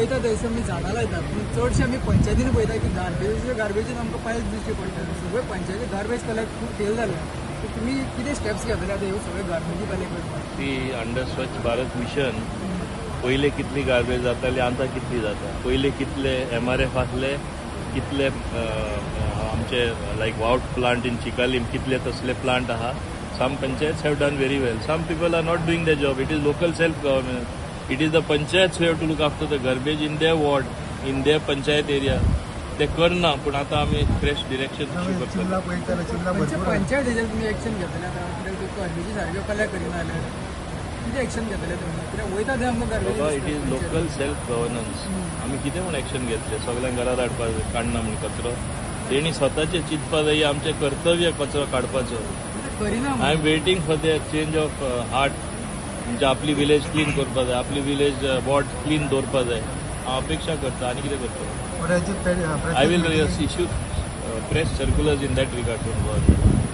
वयता थंयसर आमी झाडां लायता, पूण चडशे आमी पंचायतीन पळयता की गार्बेज गार्बेजीन आमकां पायल्स दिश्टी पडटा. सगळे पंचायती गार्बेज कलेक्ट खूब फेल जाले. सो तुमी कितें स्टेप्स घेतले आतां ह्यो सगळे गार्बेजी कलेक्ट करपाक? ती अंडर स्वच्छ भारत मिशन पयले कितली गार्बेज जाताली, आतां कितली जाता, पयले कितले एमआरएफ आसले, कितले आमचे लायक वावट प्लांट इन चिकालीम, कितले तसले प्लांट आहा. Some panchayats have done very well, some people are not doing the job. It is local self governance. It is the panchayats have to look after the garbage in their ward, in their panchayat area. ते करना, पूण आतां आमी fresh direction issue करतले. चिमला पळयत जाल्यार चिमला खंयचे भरपूर. पंचायतीचेर तुमी एक्शन घेतले आतां? कित्याक गार्बेजी सारक्यो कलेक्ट करिना जाल्यार कितें एक्शन घेतले तुमी? कित्याक वयता थंय आमकां बाबा, it is garbage. Local self governance. आमी कितें म्हूण एक्शन घेतले? सगल्यांक घरात हाडपाक काडना म्हूण कचरो? तेणी स्वताचें चिंतपा जाय, आमचें कर्तव्य कचरो काडपाचो. करिना. I am waiting for the change of heart. म्हणजे आपली विलेज क्लीन करपा जाय, आपली विलेज वॉर्ड क्लीन दवरपा जाय, हांव अपेक्षा करता. आनी कितें करतलो? पण हेची I will issue press circulars in that regard from government.